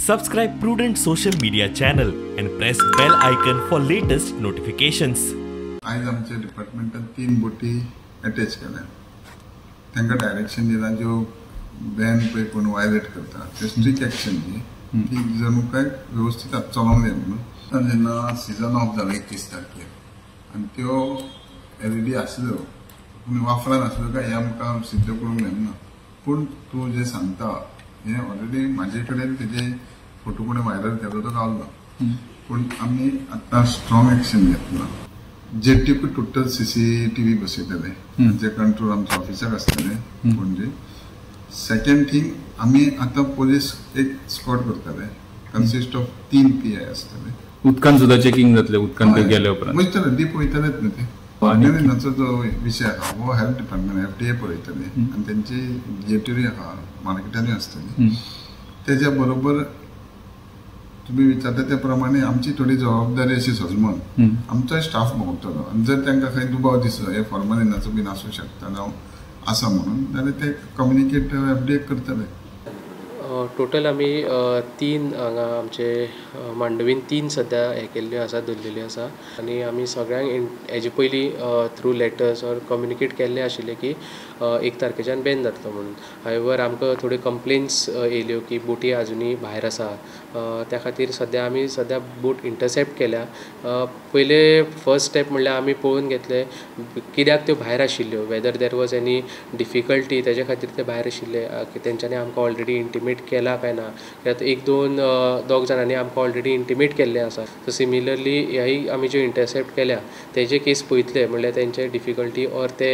Subscribe Prudent social media channel and press bell icon for latest notifications. आयज आमच्या डिपार्टमेंटान 3 बोटी attach केल्या. तांकां डायरेक्शन दिलां, ज्यो बॅन पळय कोण वायलेट करता ते स्ट्रिक्ट एक्शन दी, ती जणू काय वेवस्थीत चलोवंक जाय म्हणून. जेन्ना सिजन ऑफ जाला 31 तारखेर आनी त्यो एलईडी आसल्यो पूण वापरान आसल्यो काय हें आमकां सिद्ध करूंक मेळना. पूण तूं जें सांगता हें ऑलरेडी म्हाजे कडेन तेजे फोटो कोणें व्हायरल केलो तो गावलो, पूण आमी आतां स्ट्रॉंग एक्शन घेतला. जेटीकूय टोटल CCTV बसयतले, जे कंट्रोल आमच्या ऑफिसाक आसतले पणजे. सेकंड थिंग, आमी आतां पोलीस एक स्क्वॉड करतले, कन्सिस्ट ऑफ 3 PI आसतले. उदकान सुद्दां चेकिंग जातले, उदकान ते गेले उपरांत वयतले, डीप वयतलेच न्हू ते. फॉर्मेलिनाचो जो विशय आहा हो हेल्थ डिपार्टमेंट FDA पळयतले आनी तेंची जेटीरूय आहा, मार्केटानूय आसतली. तेज्या बरोबर तुमी विचारता त्या प्रमाणे आमची थोडी जबाबदारी अशी सजमन आमचोय स्टाफ भोंवतलो आनी जर तांकां खंय दुबाव दिसलो हे फॉर्मेलिनाचो बीन आसूं शकता जावं आसा म्हणून, जाल्यार ते कम्युनिकेट FDA करतले. टोटल आमी 3 हांगा आमचे मांडवीन 3 सद्या हें केल्ल्यो आसा, धरलेल्यो आसा. आनी आमी सगळ्यांक हेजे पयलीं थ्रू लेटर्स ऑर कम्युनिकेट केल्ले आशिल्ले की 1 तारखेच्यान बॅन जातलो म्हणून. हावेवर आमकां थोड्यो कंप्लेन्स येयल्यो की बोटी आजुनूय भायर आसा, त्या खातीर सद्या आमी सद्या बोट इंटरसेप्ट केल्या. पयले फर्स्ट स्टेप म्हणल्यार आमी पळोवन घेतले कित्याक त्यो भायर आशिल्ल्यो, whether there was any difficulty तेजे खातीर ते भायर आशिल्ले, तेंच्यांनी आमकां ऑलरेडी इंटिमेट केला काय ना. कित्याक 1-2 दोग जाणांनी आमकां ऑलरेडी इंटिमेट केल्ले आसा. सो सिमिलरली ह्याय आमी ज्यो इंटरसेप्ट केल्या तेजे केस पळयतले, म्हणल्यार तेंचे डिफिकल्टी ऑर ते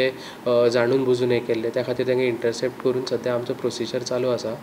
जाणून बुजून हें केल्ले, त्या खातीर तांकां इंटरसेप्ट करून सद्या आमचो प्रोसिजर चालू आसा.